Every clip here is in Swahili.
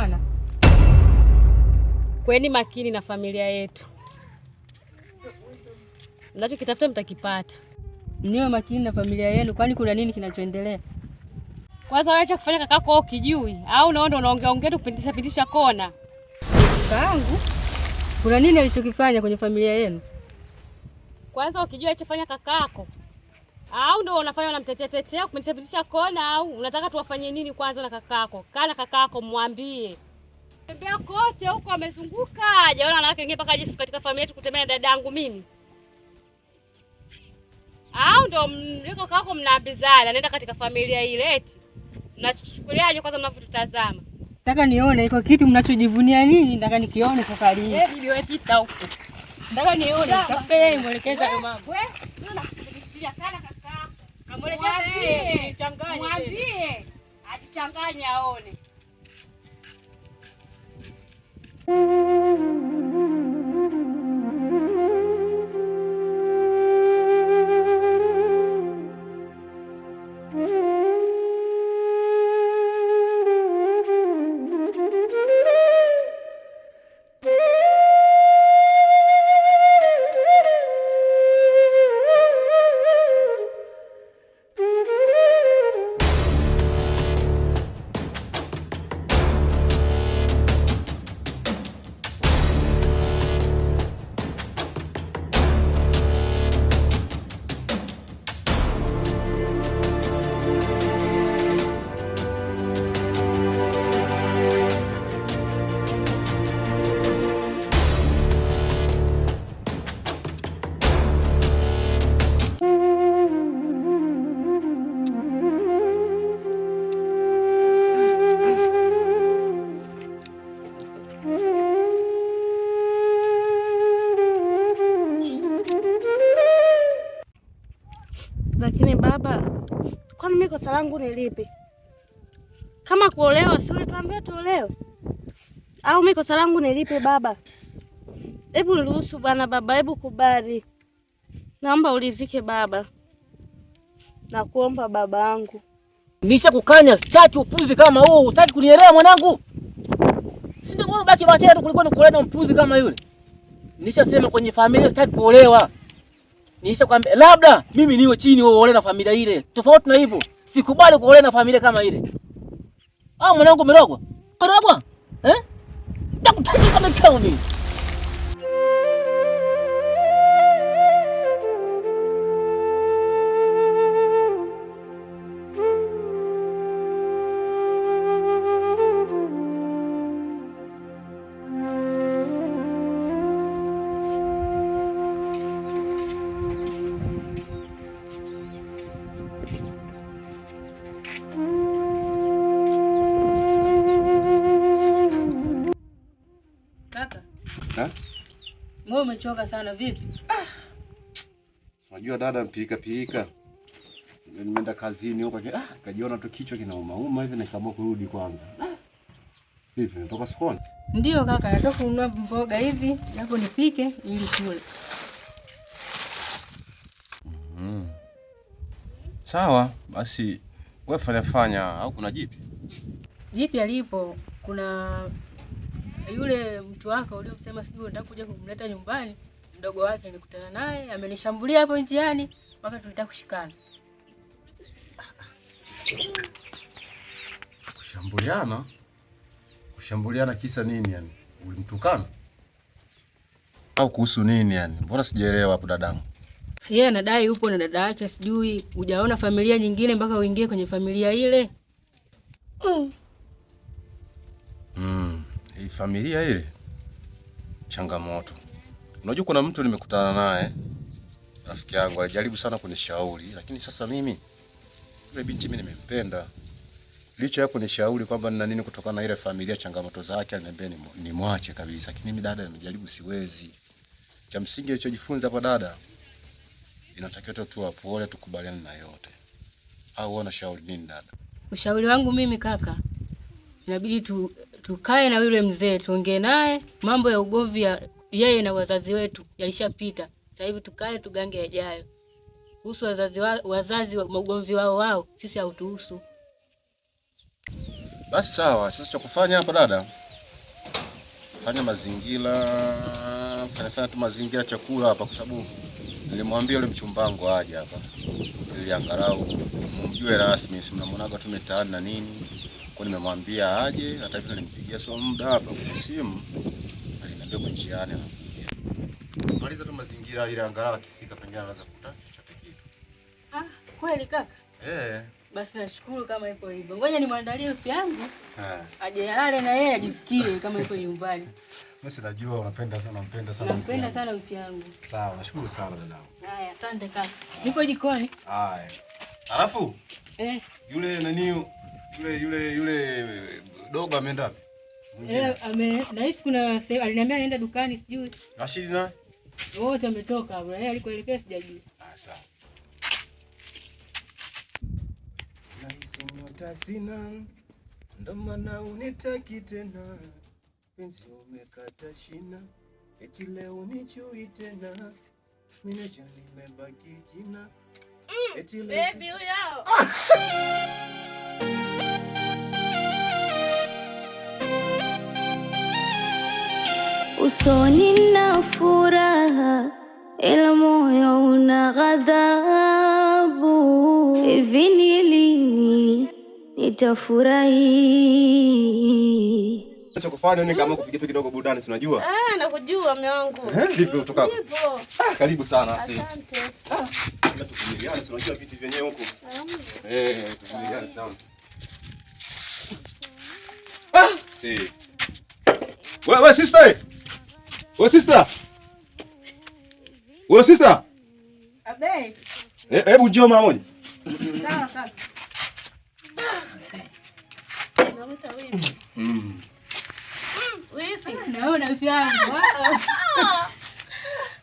mwana. Kweni makini na familia yetu, mnachokitafuta mtakipata. Niwe makini na familia yenu, kwani kuna nini kinachoendelea? Kwanza waache kufanya kakako ukijui, au naona unaongea ongea tu kupindisha pindisha kona. Kakaangu, kuna nini alichokifanya kwenye familia yenu? Kwanza ukijua alichofanya kakako, au ndio unafanya unamtetea tetea kupindisha pindisha kona, au unataka tuwafanye nini? Kwanza na kakako, kaa na kakako mwambie tembea kote huko amezunguka, hajaona wanawake wengine mpaka aje katika familia yetu kutembea na dadangu mimi. Au ndo mliko kako mnaambizana, nenda katika familia ile eti. Mnachukuliaje kwanza mnavyotutazama? Nataka nione iko kitu mnachojivunia nini, nataka nikione safari hii. Eh, bibi wewe pita huko. Nataka nione, tafuta yeye mwelekeza kwa mama. Wewe, wewe nakuthibitishia kana kakako. Kamwelekeza yeye, changanye. Mwambie ajichanganye aone. Lakini baba, kwani mimi kosa langu ni lipi? Kama kuolewa, si ulituambia tuolewe? Au mimi kosa langu ni lipi baba? Hebu niruhusu bwana baba, hebu kubali. Naomba ulizike baba. Nakuomba baba yangu. Nisha kukanya, sitaki upuzi kama huu. Hutaki kunielewa mwanangu? Si ndio bora ubaki machela tu kuliko nikuolewa na mpuzi kama yule. Nishasema kwenye familia sitaki kuolewa. Nisha kwambia labda mimi niwe chini wewe uolewe na familia ile. Tofauti na hivyo, sikubali kuolewa na familia kama ile. Ah, mwanangu umerogwa? Umerogwa? Eh? Nitakutandika kama kikao mimi. Kaka, Ha? wewe umechoka sana vipi? Unajua dada, mpilika pilika. Nimeenda kazini huko, kajiona tu kichwa kinauma hivi nikaamua kurudi kwanza. Vipi, natoka sokoni? Ndiyo kaka, natoka kununua mboga hivi, japo nipike ili tule. Sawa, basi wewe fanya fanya au kuna jipi? Jipi alipo kuna yule mtu wako uliomsema sijui unataka kuja kumleta nyumbani, mdogo wake nilikutana naye, amenishambulia hapo njiani mpaka tulitaka kushikana. Kushambuliana? Kushambuliana kisa nini yani? Ulimtukana? Au kuhusu nini yani? Mbona sijaelewa hapo dadangu? Yeye anadai upo na dada yake, sijui hujaona familia nyingine mpaka uingie kwenye familia ile. Hii familia ile changamoto. Unajua kuna mtu nimekutana naye, rafiki yangu alijaribu sana kunishauri, lakini sasa mimi yule binti mimi nimempenda. Licha ya kunishauri kwamba nina nini kutokana na ile familia changamoto zake, aliniambia nimwache kabisa. Lakini mimi dada, nimejaribu siwezi. Cha msingi nilichojifunza hapa dada, inatakiwa tu tuwe pole, tukubaliane na yote. Au wewe unashauri nini dada? Ushauri wangu mimi kaka, inabidi tukae na yule mzee tuongee naye. Mambo ya ugomvi ya yeye na wazazi wetu yalishapita. Sasa hivi tukae tugange yajayo. Kuhusu wazazi wa ugomvi wao wao, sisi hautuhusu. Basi sawa, sasa cha kufanya hapa dada, fanya mazingira, fanya tu mazingira chakula hapa, kwa sababu nilimwambia yule mchumbangu aje hapa ili angalau mumjue rasmi, si mnamuonaga tu mitaani na nini. Kwa nimemwambia aje, hata hivyo nilimpigia sio muda hapa kwa simu, aliniambia kwa njiani anakuja. Maliza tu mazingira ili angalau akifika pengine anaweza kukuta chochote kitu. Ah, kweli kaka? Eh. Basi nashukuru kama ipo hivyo. Ngoja nimwandalie wifi yangu Eh. aje alale na yeye ajisikie kama yuko nyumbani. Mimi sinajua unapenda sana, unampenda sana. Nampenda sana wifi yangu. Sawa, nashukuru sana dadangu. Haya, asante kaka. Nipo jikoni. Haya. Alafu yule nani yule dogo ameenda wapi? Eh, ame nahisi kuna sehemu aliniambia anaenda dukani sijui. Rashidi naye? Wote wametoka hapo. Yeye alikoelekea sijajua. Ah, sawa. Nahisi nyota sina, ndo maana unitaki tena. Penzi umekata shina, eti leo nichui tena. Mimi nimebaki jina. Eti leo Baby huyo. Usoni na furaha ila moyo una ghadhabu. Hivi ni lini nitafurahi? Cha kufanya ni kama kupiga kidogo burudani, si unajua? Ah, nakujua mume wangu. Eh, vipi kutoka hapo? Nipo. Ah, karibu sana. Si. Asante. Ah, tuvumiliane, si unajua viti vyenyewe huko. Eh, tuvumiliane sana. Ah, si. Wewe sister. Wewe sister. Wewe sister. Abe. Eh, hebu njoo mara moja. Sawa sawa. Namuita wifi. Wifi. Naona wifi yangu.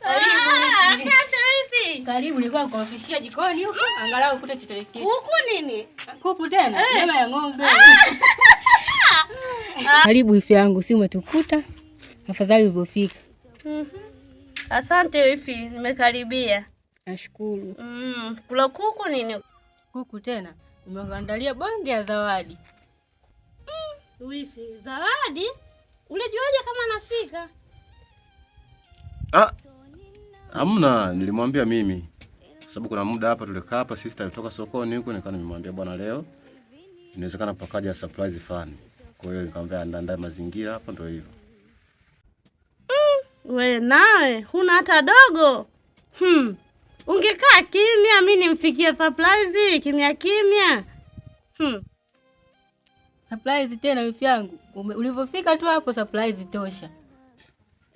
Asante wifi. Karibu, nilikuwa nakuofishia jikoni huko, angalau ukute chochote kitu. Kuku nini? Kuku tena, nyama ya ng'ombe. Karibu wifi yangu, si umetukuta? Afadhali ulipofika. Asante wifi, nimekaribia. Nashukuru. Kula kuku nini? Kuku tena, umekuandalia bonge ya zawadi. Wifi, zawadi? Ulijuaje kama nafika? Ah. Hamna, nilimwambia mimi. Kwa sababu kuna muda hapa tulikaa hapa, sister alitoka sokoni huko, nikawa nimemwambia bwana, leo inawezekana pakaja surprise fun. Kwa hiyo nikamwambia andae mazingira hapa, ndio hivyo. We nawe huna hata dogo. Ungekaa kimya, mi nimfikie surprise kimya kimya. Surprise tena wifi yangu. Ulivyofika tu hapo surprise tosha.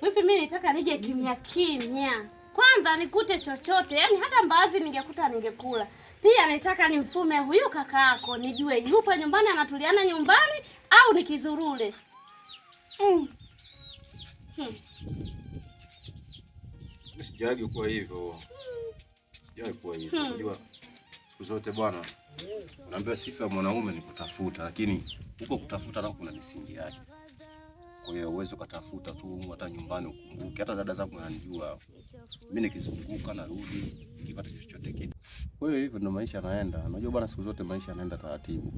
Wifi, mimi nitaka nije kimya kimya. Kwanza nikute chochote, yaani hata mbaazi ningekuta ningekula. Pia nitaka nimfume huyu kakaako, nijue yupo nyumbani anatuliana nyumbani au nikizurule. Sijawahi kuwa hivyo. Sijawahi kuwa hivyo. Unajua siku zote bwana, unaambiwa sifa ya mwanaume ni kutafuta, lakini huko kutafuta nako kuna misingi yake. Kwa hiyo uweze ukatafuta tu hata nyumbani ukumbuke. Hata dada zangu wananijua. Mimi nikizunguka narudi nikipata chochote kitu. Kwa hiyo hivyo ndio maisha yanaenda. Unajua bwana, siku zote maisha yanaenda taratibu.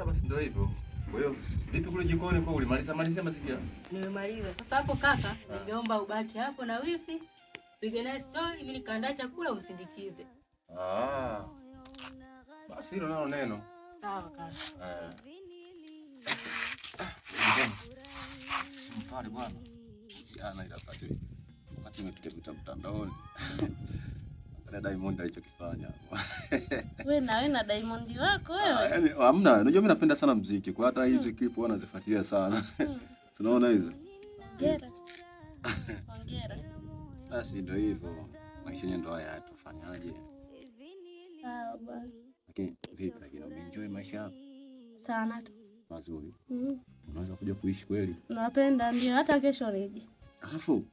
Basi ndio hivyo. Kwa hiyo vipi kule jikoni kwa ulimaliza malizia mazingira? Nimemaliza. Sasa hapo kaka, ningeomba ubaki hapo na wifi. Pige naye story, mimi nikaandaa chakula umsindikize. Ah. Basi hilo nalo neno. Sawa kaka. Eh. Simpale bwana. Jana ila wakati nimepita pita mtandaoni. Angalia Diamond alichokifanya. Wewe na wewe na Diamond wako wewe. Yaani hamna, unajua mimi napenda sana muziki. Kwa hata hizi clip huwa nazifuatilia sana. Tunaona hizo. Hongera. Hongera. Basi ndio hivyo. Maisha yenyewe ndio haya, tufanyaje? Sawa bwana. Lakini vipi, lakini umeenjoy maisha yako? Sana tu. Mazuri. Unaweza kuja kuishi kweli? Napenda ndio, hata kesho nije. Alafu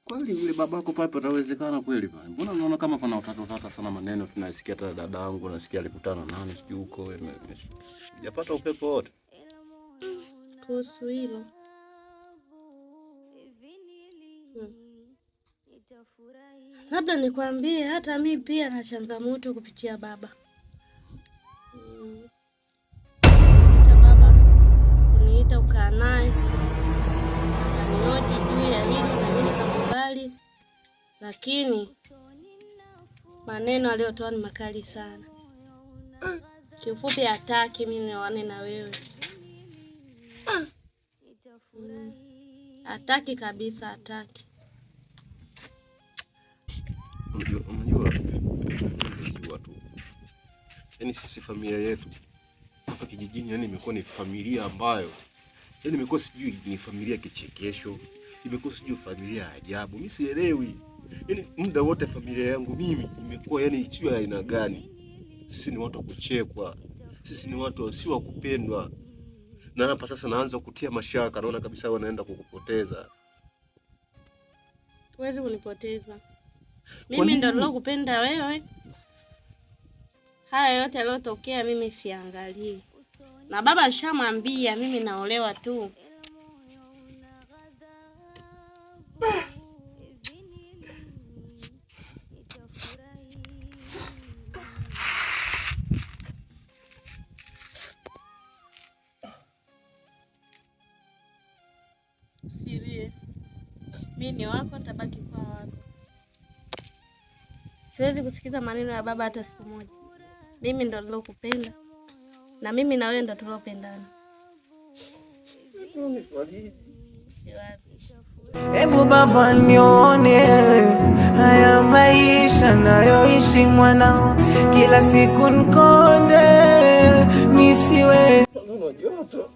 kweli yule babako pale patawezekana kweli pale? Mbona naona kama pana utata utata sana, maneno tunasikia, hata dadangu nasikia alikutana nani sijui huko. Sijapata upepo wote kuhusu hilo. Labda nikwambie hata mi pia na changamoto kupitia baba. Lakini maneno aliyotoa ni makali sana. Kiufupi hataki mimi nioane na wewe. Hataki kabisa, hataki. Unajua tu, yaani sisi familia yetu hapa kijijini, yani imekuwa ni familia ambayo, yani imekuwa sijui ni familia kichekesho, imekuwa sijui familia ya ajabu, mimi sielewi. Yaani muda wote familia yangu mimi imekuwa yani sio ya aina gani. Sisi ni watu wa kuchekwa, sisi ni watu sio wa kupendwa, na hapa sasa naanza kutia mashaka, naona kabisa wanaenda kukupoteza. Huwezi kunipoteza mimi, ndo nilokupenda wewe. Haya yote yaliyotokea mimi siangalii, na baba nishamwambia mimi naolewa tu. Sirie, mimi ni wako, nitabaki kuwa wako. Siwezi kusikiza maneno ya baba hata siku moja. Mimi ndo nilokupenda na mimi na wewe ndo tuliopendana. Hebu baba nione haya maisha nayoishi mwanao, kila siku nkonde misiwe Joto.